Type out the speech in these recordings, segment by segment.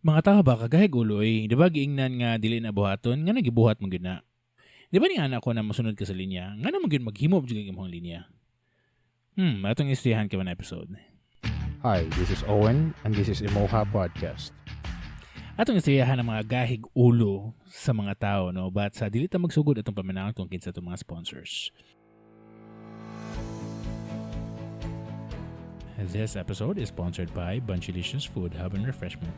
Mga tao ba kagahig ulo oy, di ba giingnan nga dili na buhaton nga nagibuhat man gyud na. Di ba ni ana ko na mosunod ka sa linya, ngano man gyud maghimo jud kag imong linya? Atong istoryahan kay episode. Hi, this is Owen, and this is Imoha Podcast. Atong istoryahan ang mga gahig ulo sa mga tao, no? But sa dili ta magsugod, atong paminawon kung kinsa itong mga sponsors. This episode is sponsored by Bunchylicious Food Hub and Refreshment.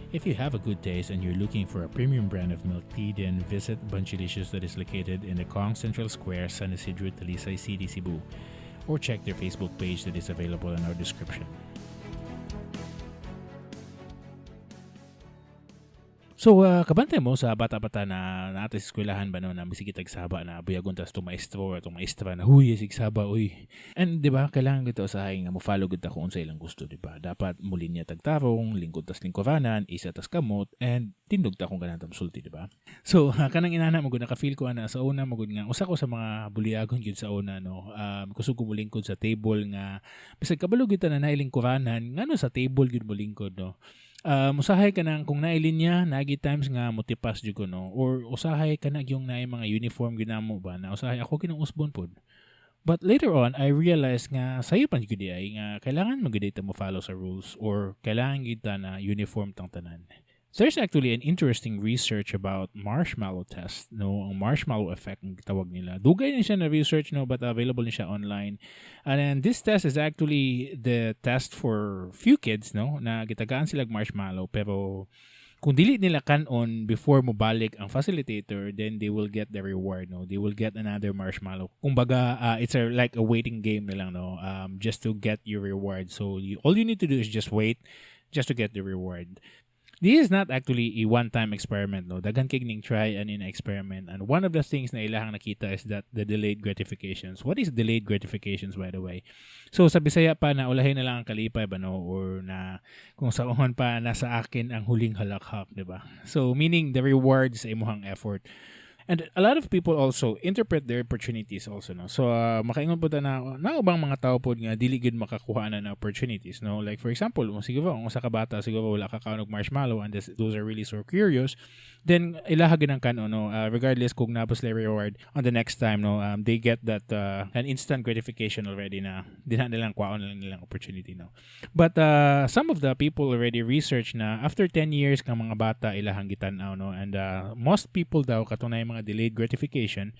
If you have a good taste and you're looking for a premium brand of milk tea, then visit Bunchylicious that is located in the Kong Central Square, San Isidro, Talisay City, Cebu, or check their Facebook page that is available in our description. So, kabantay mo sa bata-bata na nato sa eskwelahan ba, no, na misigi tag saba na buyagon tas itong maestro or itong maestra na, "Huy, sig saba, uy." And di ba, kailangan gito usahay nga mo follow gud ta kung unsa ilang gusto, di ba? Dapat mulinya tag tarong, lingkod tas lingkuranan, isa tas kamot, and tindog ta kung ganahan ta mosulti, di ba? So, kanang inana mo gud naka-feel ko ana sa una mo gud nga usa ko sa mga buliagon gyud sa una, no. Kusog ko molingkod sa table nga bisag kabalo gyud ta na naay lingkuranan, ngano sa table gyud molingkod, no? Usahay ka nang kung naay linya, nagi times nga motipas jud ko, no, or usahay ka na yung naay mga uniform ginamo ba na usahay ako kinong usbon pod. But later on I realized nga sayo pa gyud ay nga kailangan man gyud mo follow sa rules or kailangan gyud ta na uniform tang tanan. There's actually an interesting research about marshmallow test, no? Ang marshmallow effect ang tawag nila. Dugay ni siya na research, no, but available ni siya online. And then this test is actually the test for few kids, no, na gitagaan sila marshmallow pero kung dili nila kanon before mo balik ang facilitator, then they will get the reward, no? They will get another marshmallow. Kumbaga, it's a like a waiting game na lang, no? Just to get your reward. So all you need to do is just wait just to get the reward. This is not actually a one-time experiment, no? Daghan kay ning try and in experiment. And one of the things na ilahang nakita is that the delayed gratifications. What is delayed gratifications, by the way? So, sa Bisaya pa na ulahin na lang ang kalipay ba, no? Or na kung sa uhon pa, nasa akin ang huling halakhak, di ba? So, meaning the rewards sa imuhang effort. And a lot of people also interpret their opportunities also, no? So, makaingon po ta na, na ubang mga tao po nga dili gud makakuha na ng opportunities, no? Like, for example, kung siguro, kung sa kabata, siguro wala ka kaon og marshmallow and those are really so curious, then ilaha gid ang kanon, no? Regardless kung naa pa sila reward on the next time, no? They get that an instant gratification already na dinha nilang kwaon lang nilang opportunity, no? But some of the people already research na after 10 years kang mga bata ilahang gitan-aw, no? And most people daw katong naay mga delayed gratification,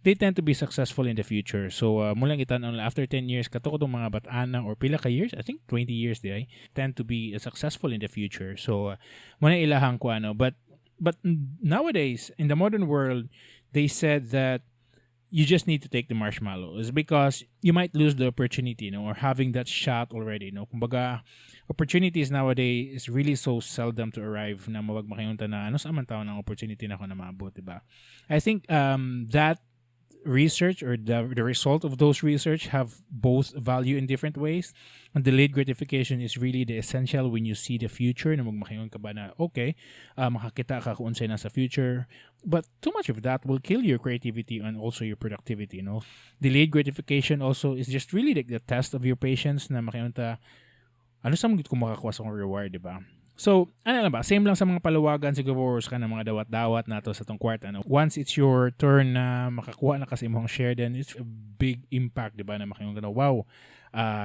they tend to be successful in the future. So, mulang itan-aw after 10 years, kato ko mga bat-ana or pila ka years, I think 20 years di ay, tend to be successful in the future. So, muna ilahang ko ano. But nowadays, in the modern world, they said that you just need to take the marshmallow is because you might lose the opportunity, or having that shot already, no? Kumbaga, opportunities nowadays is really so seldom to arrive na mawag makayunta na ano sa man tao ng opportunity na ako na maabot, diba? I think that research or the result of those research have both value in different ways. And delayed gratification is really the essential when you see the future na magmakaingon ka ba na okay, makakita ka kung unsay nasa future, but too much of that will kill your creativity and also your productivity. Delayed gratification also is just really like the test of your patience na makaingon ta ano sa mga ko makakuha sa akong reward, di ba? So, ano lang ba? Same lang sa mga paluwagan siguro sa kanang mga dawat-dawat nato sa tong kwarta. No? Once it's your turn na makakuha na kasi imong share, then it's a big impact, di ba? Na makaingon ka na, "Wow,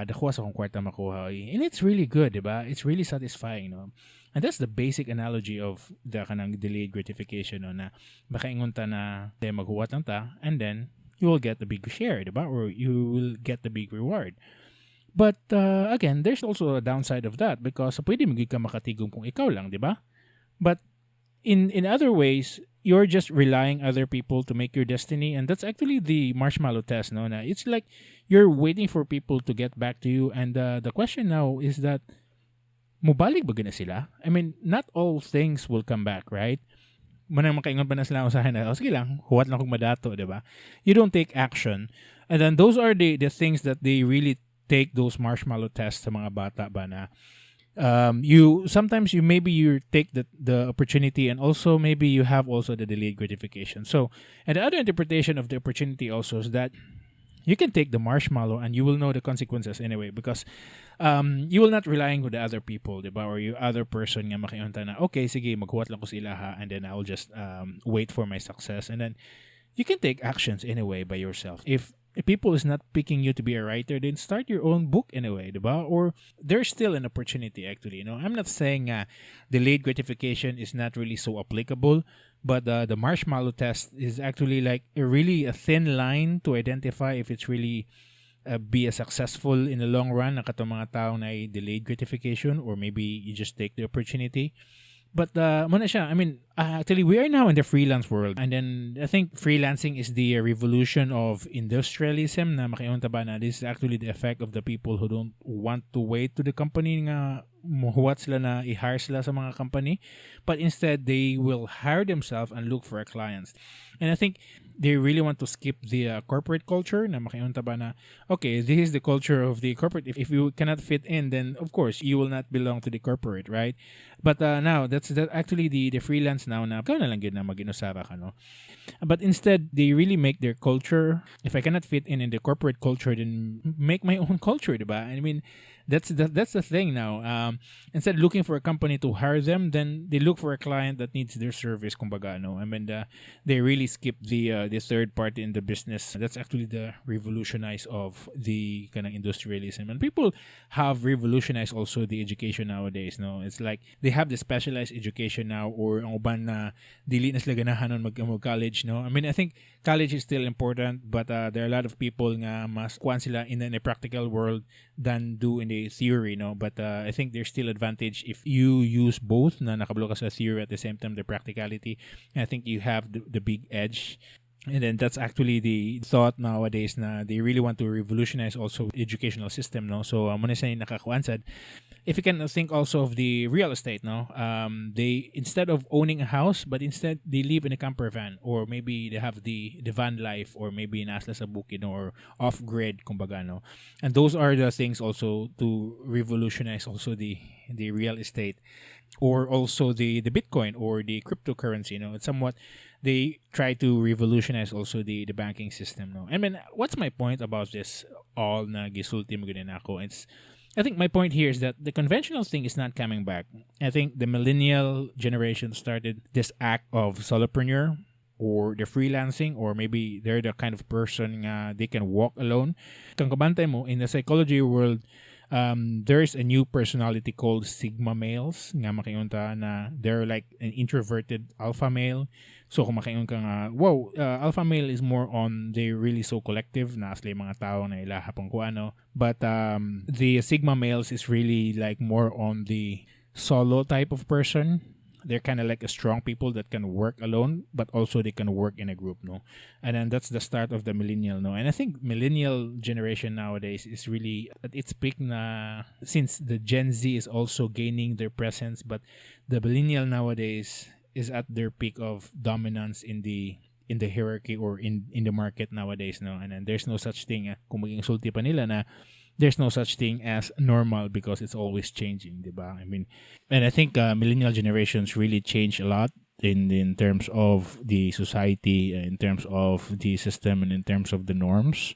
dakuha sa akong kwarta makuha." And it's really good, di ba? It's really satisfying, no? And that's the basic analogy of the kanang delayed gratification, no? Na makaingon ta na maghuwat lang ta, and then you will get the big share, di ba? Or you will get the big reward. But again, there's also a downside of that because pwede mo ka makatigom kung ikaw lang, di ba? But in other ways, you're just relying other people to make your destiny, and that's actually the marshmallow test, no? Na it's like you're waiting for people to get back to you, and the question now is that mubalik ba gina sila? I mean, not all things will come back, right? Manang makaingon pa na sila usahay na, "Oh, sige lang, huwat lang kung madato," di ba? You don't take action. And then those are the things that they really take those marshmallow tests sa mga bata ba na you sometimes you maybe you take the opportunity and also maybe you have also the delayed gratification. So, and the other interpretation of the opportunity also is that you can take the marshmallow and you will know the consequences anyway because You will not relying with the other people, diba? Or yung other person nga makaingon na, "Okay, sige, maghuwat lang ko sa ilaha and then I'll just wait for my success." And then you can take actions anyway by yourself. If people is not picking you to be a writer, then start your own book anyway, diba? Or there's still an opportunity, actually. I'm not saying delayed gratification is not really so applicable, but the marshmallow test is actually like a really a thin line to identify if it's really be a successful in the long run na katong mga tao na delayed gratification or maybe you just take the opportunity. But mao na siya. I mean, actually, we are now in the freelance world. And then, I think freelancing is the revolution of industrialism na makaingon ta ba na this is actually the effect of the people who don't want to wait to the company nga muhuwat sila na i-hire sila sa mga company. But instead, they will hire themselves and look for clients. And I think they really want to skip the corporate culture na makaingon ta ba na, okay, this is the culture of the corporate. If you cannot fit in, then of course, you will not belong to the corporate, right? But now, that's that actually the freelance now na ikaw na lang gyud na mag-inusara ka, no? But instead, they really make their culture. If I cannot fit in the corporate culture, then make my own culture, diba? I mean, that's the thing now. Instead of looking for a company to hire them, then they look for a client that needs their service, kumbaga, no? I mean, they really skip the third party in the business. That's actually the revolutionize of the kind of industrialism. And people have revolutionized also the education nowadays, no? It's like they have the specialized education now or ang uban na dili na sila ganahan mag college, no? I mean, I think college is still important, but there are a lot of people nga mas kuan sila in a practical world than do in the theory, no? But I think there's still advantage if you use both na nakabalo ka sa theory at the same time the practicality. And I think you have the big edge. And then that's actually the thought nowadays na they really want to revolutionize also educational system, no? So mao na siya nakakuan sad. If you can think also of the real estate, no? They instead of owning a house, but instead they live in a camper van or maybe they have the van life or maybe naa sila sa bukid, no? Or off grid, kumbaga, no? And those are the things also to revolutionize also the real estate or also the Bitcoin or the cryptocurrency. It's somewhat they try to revolutionize also the banking system, no? I mean, what's my point about this all na gisulti mo gyud nako? It's I think my point here is that the conventional thing is not coming back. I think the millennial generation started this act of solopreneur or the freelancing, or maybe they're the kind of person nga they can walk alone. Kung kabantay mo in the psychology world, there's a new personality called Sigma males nga makaingon ta na they're like an introverted alpha male. So kung makaingon ka nga, wow, alpha male is more on they really so collective na sila yung mga tao na ilaha pang kuano. But the Sigma males is really like more on the solo type of person. They're kind of like a strong people that can work alone, but also they can work in a group, no? And then that's the start of the millennial, no? And I think millennial generation nowadays is really at its peak na since the Gen Z is also gaining their presence, but the millennial nowadays is at their peak of dominance in the hierarchy or in the market nowadays, no? And then there's no such thing, kung maging sulti pa nila na there's no such thing as normal because it's always changing, diba? I mean, and I think millennial generations really change a lot in terms of the society, in terms of the system, and in terms of the norms.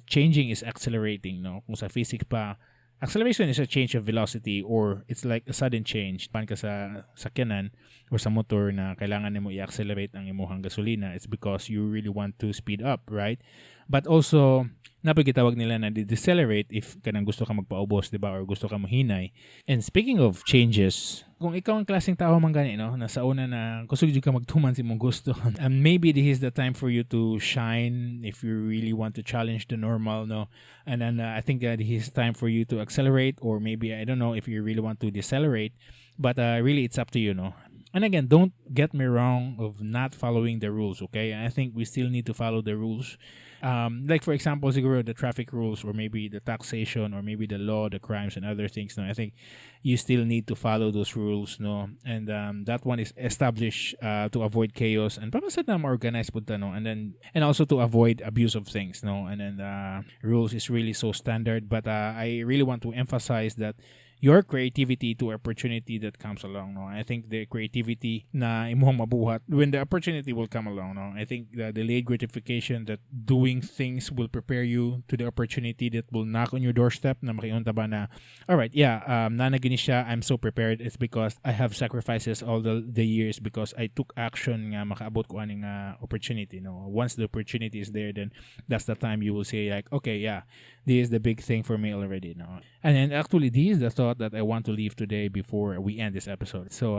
Changing is accelerating, no? Kung sa physics pa, acceleration is a change of velocity or it's like a sudden change. Pan ka sa sakyanan or sa motor na kailangan nimo i-accelerate ang imuhang gasolina, it's because you really want to speed up, right? But also, naa pay gitawag nila na decelerate if kanang gusto ka magpaubos, di ba? Or gusto ka mahinay. And speaking of changes, kung ikaw ang klaseng tao man gani, no? Nasa una na kusog jud ka magtuman sa imong gusto. And maybe this is the time for you to shine if you really want to challenge the normal, no? And then I think that it is time for you to accelerate or maybe, I don't know, if you really want to decelerate. But really, it's up to you, no? And again, don't get me wrong of not following the rules, okay? I think we still need to follow the rules. Like for example, siguro the traffic rules or maybe the taxation or maybe the law, the crimes and other things. No, I think you still need to follow those rules, no? And that one is established to avoid chaos and para sa na organized pud ta, no? And then and also to avoid abuse of things, no? And then rules is really so standard, but I really want to emphasize that Your creativity to opportunity that comes along, no? I think the creativity na imuhang mabuhat when the opportunity will come along, no? I think the delayed gratification, that doing things will prepare you to the opportunity that will knock on your doorstep na makiunta ba na, all right, yeah, naa na gani siya, I'm so prepared. It's because I have sacrifices all the years because I took action nga makaabot ko ani nga opportunity, no? Once the opportunity is there, then that's the time you will say like, "Okay, yeah, this is the big thing for me already," no? And then actually, this is the thought that I want to leave today before we end this episode. So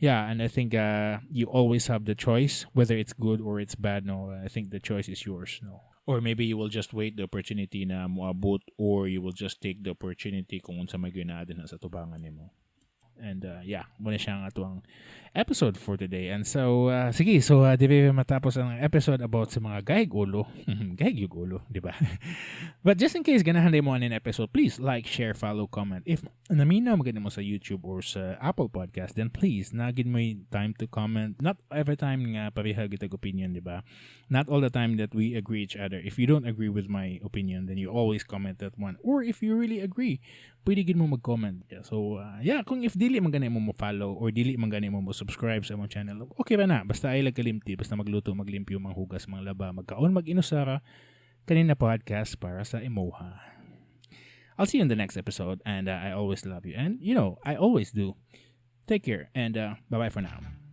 yeah, and I think you always have the choice whether it's good or it's bad, no? I think the choice is yours, no? Or maybe you will just wait the opportunity na moabot or you will just take the opportunity kung unsa may gyud na sa tubangan nimo. And yeah, mao na siya ang atoang episode for today. And so, sige, so di ba matapos ang episode about sa mga gahig ulo. Gahig yung ulo, di ba? But just in case ganahan mo aning episode, please like, share, follow, comment. If naminaw man mo sa YouTube or sa Apple Podcast, then please, naa gyud mo time to comment. Not every time nga pareha gyud opinion, di ba? Not all the time that we agree each other. If you don't agree with my opinion, then you always comment that one. Or if you really agree, pwede gyud mo mag-comment. Yeah, so, yeah, kung if dili man gani mo mo follow or dili man gani mo mo subscribe sa among channel, okay ba na? Basta ay kalimti, basta magluto, maglimpyo, manghugas, manglaba, magkaon, mag-inusara, kani na podcast para sa imoha. I'll see you in the next episode, and I always love you. And, I always do. Take care, and bye-bye for now.